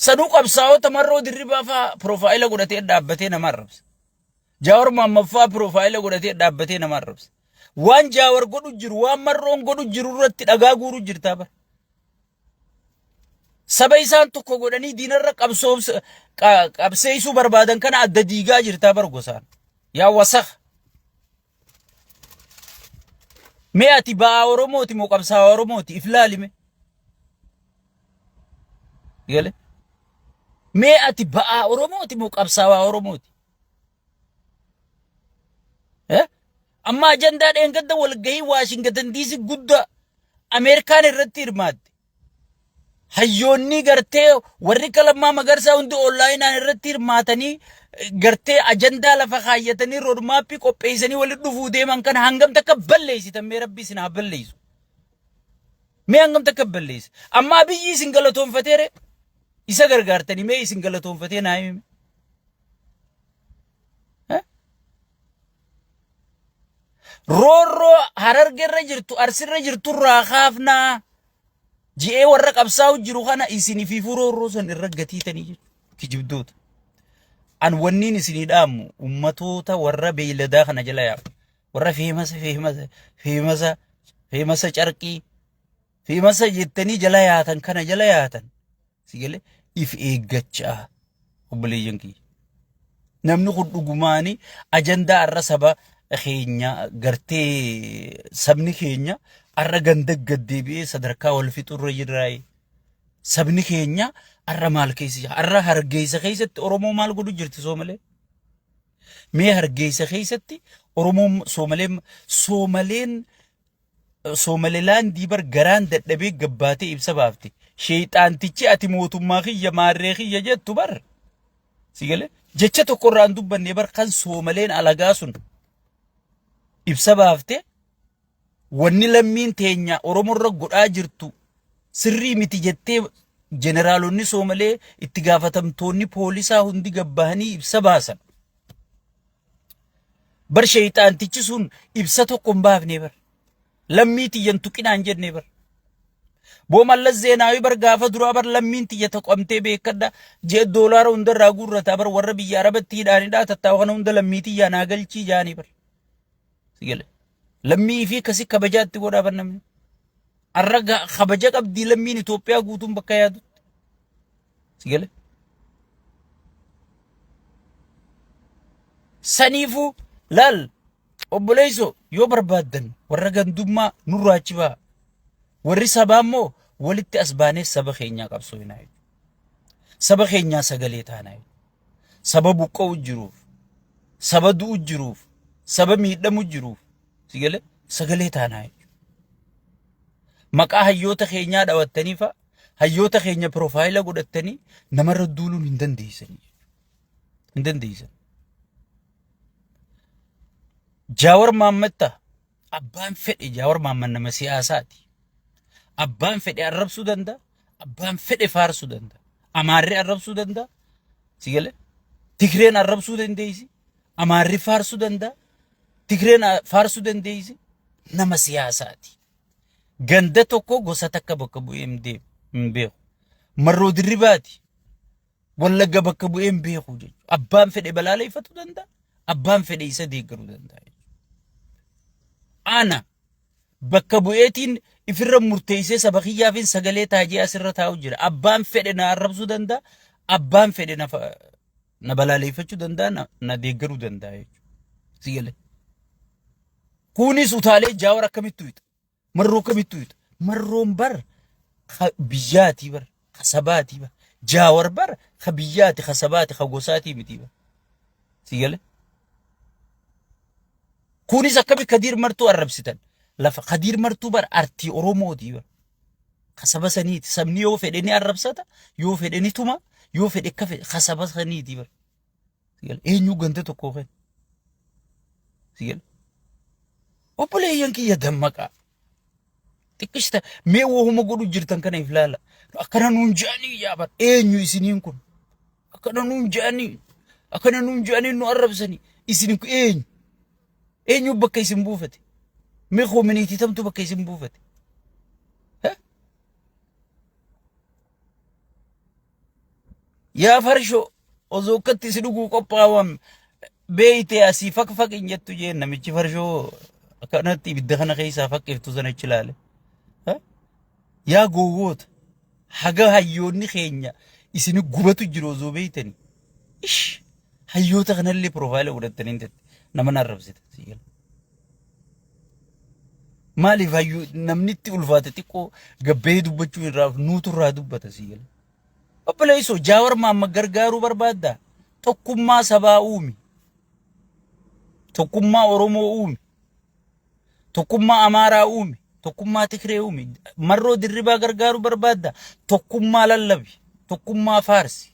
Sanuu qabsaa'ota Marroo Dirribaa fa'aa piroofaayila godhatee dhaabbatee nama arrabsa. Jaawar Mohammad fa'aa piroofaayila godhatee dhaabbatee nama arrabsa. Waan Jaawar godhu jiru, waan Marroon godhu jiru irratti dhagaa guuru jirtaa bara. Saba isaan tokko godhanii diinarra qabseessuu barbaadan kana adda diigaa jirtaa bara gosaan. Yaa wasakh. Mee ati ba'aa Oromooti moo qabsaa'aa Oromooti? If laalime. Gale. Mee ati ba'aa Oromooti moo qabsaa'aa Oromooti? Eh? Amma ajandaa dheengadda walgahii Waashingtan DC guddaa Ameerikaan irratti hirmaatte. Hayyoonni gartee warri akka Lammaa Magarsaa hundi onlaayinaan irratti hirmaatanii gartee ajandaa lafa kaayyatanii roodmaappii qopheessanii walitti dhufuu deeman kana hangam takka balleessitan mee rabbi isin haa balleessu. Mee hangam takka balleessa. Amma Abiyyi isin galatoonfateere isa gargaartanii mee isin galatoonfatee naa himi. Roorroo Harargerra jirtu Arsirra jirturraa kaafnaa ji'ee warra qabsaa'u jiru kana isin ifiifuu roorroo san irra gatiitanii jechuudha. Kijibdoota. An wanniin isinii dhaamu ummatoota warra beeyladaa kana jala yaa'u. Warra feemasa feemasa feemasa feemasa carqii feemasa jettanii jala yaatan kana jala yaatan. Si galee if eeggachaa obboleeyyan kiyya. Namni kun dhugumaani ajandaa har'a saba keenya gartee sabni keenya har'a ganda gad deebi'ee sadarkaa wal fixurra jirraayi. Sabni keenya har'a maal keessa jira? Har'a Hargeysa keessatti Oromoo maal godhu jirti Soomalee? Mee Hargeysa keessatti Oromoon Soomaleen Soomaleen Soomalilaandii bar garaan dadhabee gabbaatee ibsa baafte. Sheeyxaantichi ati mootummaa kiyya maarree kiyya jettu bar. Si galee jecha tokko irraa hin dubbanne bar kan Soomaleen alagaa sun ibsa baafte wanni lammiin teenya Oromoo irra godhaa jirtu sirrii miti jettee jeneraalonni Soomalee itti gaafatamtoonni poolisaa hundi gabbahanii ibsa baasan. Bar sheeyxaantichi sun ibsa tokko hin baafne bar. Lammii tiyya hin tuqinaa hin jenne bar. Boo Mallas Zeenaawii bar gaafa duraa bar lammiin tiyya taqamtee beekadha. Jee doolaara hundarraa guurrataa bar warra biyya Arabatti hidhaanidhaa tattaa'u kana hunda lammii tiyyaa naa galchii jaanii bar. Si gale. Lammii fi akkasii kabajaatti godhaa bar namni. Arra kabaja qabdii lammiin Itoophiyaa guutuun bakka yaadutti. Si gale? Saniifuu laal obboleessoo yoo barbaaddan warra gandummaa nurraa achi ba'a. Warri sabaa immoo walitti as baanee saba keenyaa qabsoo hinaa jechuudha. Saba keenyaa sagalee taanaa jechuudha. Saba buqqa'u jiruuf, saba du'u jiruuf, saba miidhamu jiruuf si gale sagalee taanaa jechuudha. Maqaa hayyoota keenyaa dhawattanii fa'a hayyoota keenya piroofaayila godhattanii namarra duuluun hin dandeessanii. Hin dandeessan. Jaawar Mahammad ta'a. Abbaan fedhe Jaawar Mahammad nama siyaasaati. Abbaan fedhe arrabsuu danda'a. Abbaan fedhe faarsuu danda'a. Amaarri arrabsuu danda'a. Si galee? Tigreen arrabsuu dandeessi. Amaarri faarsuu danda'a. Tigreen faarsuu dandeessi. Nama siyaasaati. Ganda tokko gosa takka bakka bu'ee hin deemu hin beeku. Marroo Dirribaati. Wallagga bakka bu'ee hin beeku jechuudha. Abbaan fedhe balaaleffatu danda'a. Abbaan fedhe isa deeggaruu danda'a jechuudha. Ana bakka bu'eetiin ifirra murteessee saba kiyyaafin sagalee taajee asirra taa'u jira. Abbaan fedhe na arrabsuu danda'a. Abbaan fedhe na na balaaleffachuu danda'a na, na deeggaruu danda'a jechuudha. Si galee. Kunis utaalee Jaawar akkamitti uyita? Marroo akkamitti uyita? Marroon bar ka biyyaatii bar ka sabaatii bar. Jaawar bar ka biyyaati ka sabaati ka gosaatii miti bar. Si galee? Kunis akkami Kadiir Martuu arrabsitan? Lafa Kadiir Martuu bar artii Oromootii bar. Ka saba saniiti. Sabni yoo fedhe ni arrabsata, yoo fedhe ni tuma, yoo fedhe akka fedhe ka saba saniiti bar. Si gala? Eenyu ganda tokkoo kenna? Si gala? Obboleeyyan kiyya dammaqaa. Xiqqishta mee wahuma godhu jirtan kana if laala. Akkana nuun je'anii yaaban eenyu isiniin kun? Akkana nuun je'anii akkana nuun je'anii nu arrabsanii isin kun eenyu? Eenyu bakka isin buufate? Mee koominiitii tamtu bakka isin buufate? Yaa farshoo osoo akkatti si dhuguu qophaawan beeyte asii faq faq hin jettu jeen namichi farshoo akkanatti ibidda kana keessaa faqqiftu sana achi ilaale. Yaa gowwoota haga hayyoonni keenya isin gubatu jiru osoo beeytanii. Ish hayyoota kanallee piroofaayila godhattanii hin jette nama arrabsita sii gala. Maaliif hayyuu namni itti ulfaate xiqqoo gabbee dubbachuu irraa nuutu irraa dubbata sii gala. Obboleessoo Jaawar Mahammad gargaaruu barbaaddaa? Tokkummaa sabaa uumi. Tokkummaa Oromoo uumi. Tokkummaa Amaaraa uumi. Tokkummaa Tigree uumi. Marroo Dirribaa gargaaruu barbaaddaa? Tokkummaa lallabi. Tokkummaa faarsi.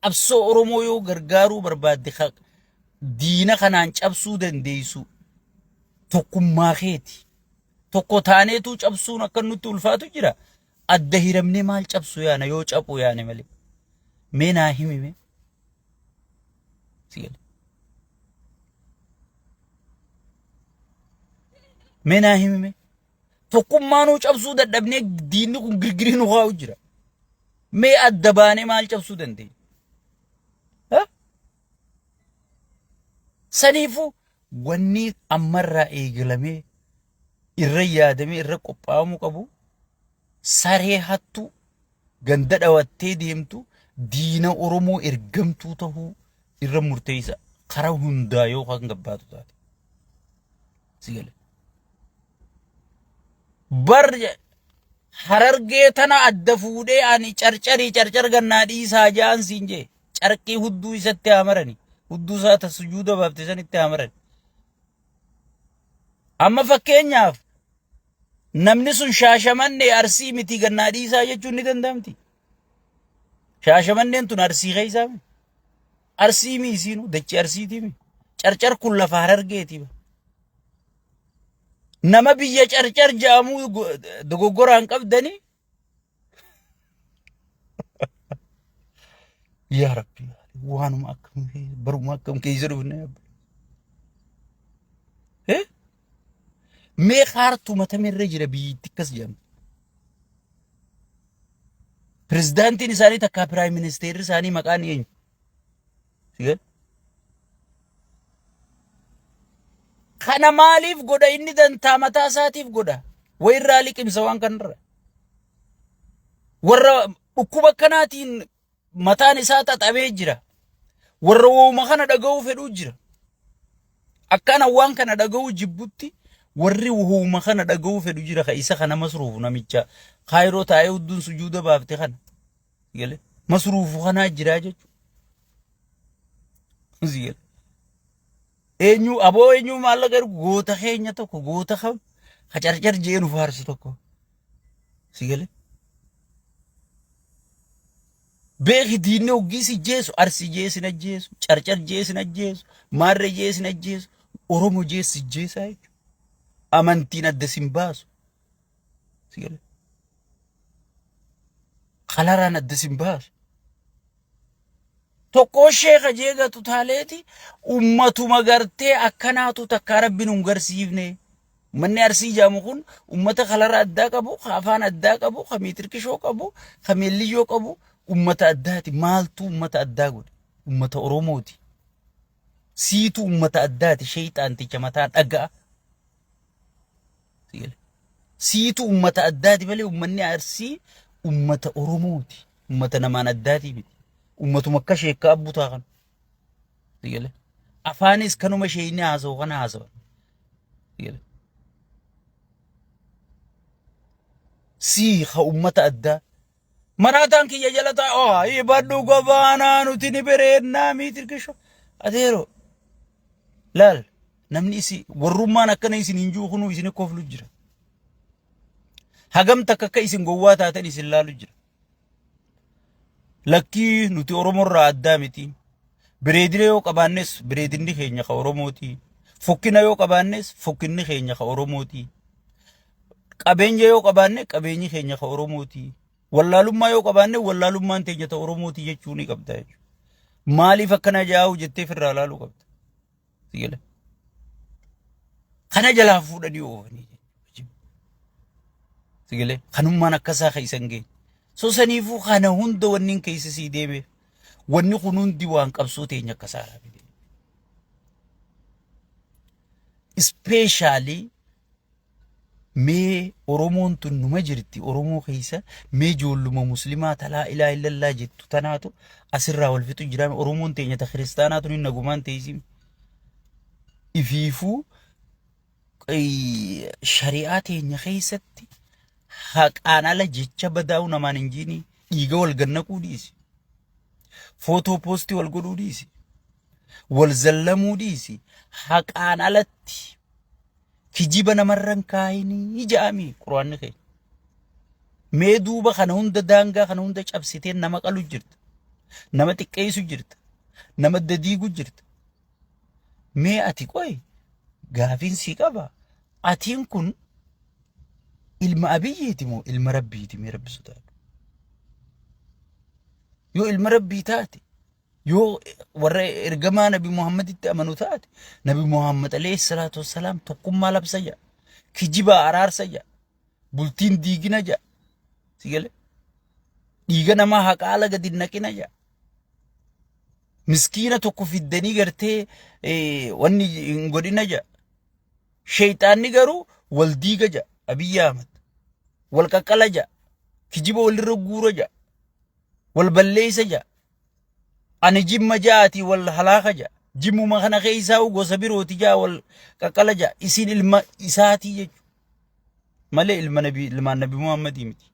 Qabsoo Oromoo yoo gargaaruu barbaadde diina kanaan cabsuu dandeessu tokkummaa keeti. Tokko taaneetuu cabsuun akka nutti ulfaatu jira. Adda hiramnee maal cabsu yaana yoo caphuu yaane malee. Mee naa himi mee. Si gale. Mee naa himi mee. Tokkummaanuu cabsuu dadhabnee diinni kun girgirii nu kaa'u jira. Mee adda baanee maal cabsuu dandeenya? Ha? Saniifuu wanni ammarraa eegalamee irra yaadamee irra qophaa'amuu qabu saree hattuu ganda dhawattee deemtu diina Oromoo ergamtuu tahuu irra murteessa karaa hundaa yoo kan gabbaatu taate. Si gale. Bar harargee tana adda fuudhee ani carcarii carcar gannaa dhiisaa ja'an siin jee carqii hudduu isatti haa marani hudduu isaa ta sujuuda baafte sanitti haa marani. Amma fakkeenyaaf namni sun shaashamannee arsii miti gannaa dhiisaa jechuun ni danda'amti. Shaashamanneen tun arsii keessaa mi? Arsii mi isiinu dachii arsiitii mi? Carcar kun lafa harargeeti. Nama biyya carcar jedhamuu dogoggoraan qabdanii Yaa Rabbi waanuma akkam baruma akkam keessa dhufne. Eh? Mee kaartuma tamirra jira biyyittii akkas jedhamtu. Pirezidaantiin isaanii takkaa piraayim ministeerri isaanii maqaan eenyu? Sigal? Kana maaliif godha inni dantaa mataa isaatiif godha. Wayirraa liqimsa waan kanarra. Warra dhukkuba akkanaatiin mataan isaa xaxamee jira. Warra wooma kana dhaga'uu fedhuu jira. Akkana waan kana dhaga'uu jibbutti warri wooma kana dhaga'uu fedhu jira ka isa kana masruufu namicha kaayiroo taa'ee hudduun sujuuda baafte kana. Gale masruufu kanaa jira jechuudha. Gale. Eenyu aboo eenyu maallaqa ergu goota keenya tokko goota kam ka carcar jee nu faarsu tokko. Si gale. Beeki diinni hoggii si jeesu arsi jee sin ajjeesu carcar jee sin ajjeesu maarree jee sin ajjeesu oromo jee si jeesaa jechuudha. Amantiin adda sin baasu. Si gale. Kalaraan adda sin baasu. Tokkoo sheeka jee gatu taaleeti ummatuma gartee akkanaatu takkaa rabbi nun garsiifne. Ummanni Arsii jedhamu kun ummata kalara addaa qabu, ka afaan addaa qabu, ka miitirkishoo qabu, ka meelliyyoo qabu ummata addaati. Maaltu ummata addaa godhe? Ummata Oromooti. Siitu ummata addaati sheeyxaanticha mataa dhagaa. Siitu ummata addaati malee ummanni Arsii ummata Oromooti. Ummata namaan addaatii miti. Ummatuma akka sheekkaa abbutaa kana. Sigale. Afaanis kanuma sheeyni haasa'u kana haasawan. Sigale. Sii ka ummata addaa. Maraataan kiyya jala taa'u ibadhu gobaanaa nuti ni bereennaa miitirkisho. Adeero laal namni isi warrummaan akkana isin hin jiru kunuu isin koflu jira. Hagam takka akka isin gowwaa taatan isin laalu jira. Lakkii nuti Oromoorraa addaa miti. Bireedina yoo qabaannes bireedinni keenya ka Oromooti. Fokkina yoo qabaannes fokkinni keenya ka Oromooti. Qabeenya yoo qabaanne qabeenyi keenya ka Oromooti. Wallaalummaa yoo qabaanne wallaalummaan teenya ta Oromooti jechuu ni qabda jechuudha. Maaliif akkana jaa'u jettee firraa laaluu qabda. Si gala. Kana jalaa fuudhanii oofanii jechuudha. Si galee kanummaan akkasaa keessa hin geenye. So saniifuu kana hunda wanni keessa sii deemeef. Wanni kun hundi waan qabsoo teenya akka saaraa fide. Ispeeshaalii mee Oromoon tun numa jirti Oromoo keessa mee ijoolluma muslimaa talaa ilaa illallaa jettu tanaatu asirraa wal fixu jira Oromoon teenya ta kiristaanaa tun nagumaan teessi ifiifuu shari'aa teenya keessatti haqaan ala jecha badaa'uu namaan hin jiini dhiiga wal gannaquu dhiisi footoo poostii wal godhuu dhiisi wal zallamuu dhiisi haqaan alatti kijiba namarra hin kaayinii ja'ami quraanni keenya. Mee duuba kana hunda daangaa kana hunda cabsitee nama qalu jirta. Nama xiqqeessu jirta. Nama dadiigu jirta. Mee ati qoy gaafiin sii qaba. Atiin kun ilma Abiyyiiti moo ilma Rabbiiti mee Rabbi sodaadhu. Yoo ilma Rabbii taate yoo warra ergamaa Nabi Muhammaditti amanu taate Nabi Muhammad alayhi salaatu wassalaam tokkummaa labsa jedha. Kijibaa araarsa jedha. Bultiin diigina jedha. Si galee? Dhiiga namaa haqaala gadi hin naqina jedha. Miskiina tokko fiddanii gartee wanni hin godhina jedha. Sheeyxaanni garuu wal diiga jedha Abiyyi Ahmad. Wal qaqqala jedha. Kijiba walirra guura jedha. Wal balleessa jedha. Ani jimma ja'aati wal halaaka ja'a. Jimmuma kana keessaa gosa birooti ja'a wal qaqqala ja'a. Isin ilma isaatii jechuudha. Malee ilma nabi ilmaan nabi Muhammadii miti.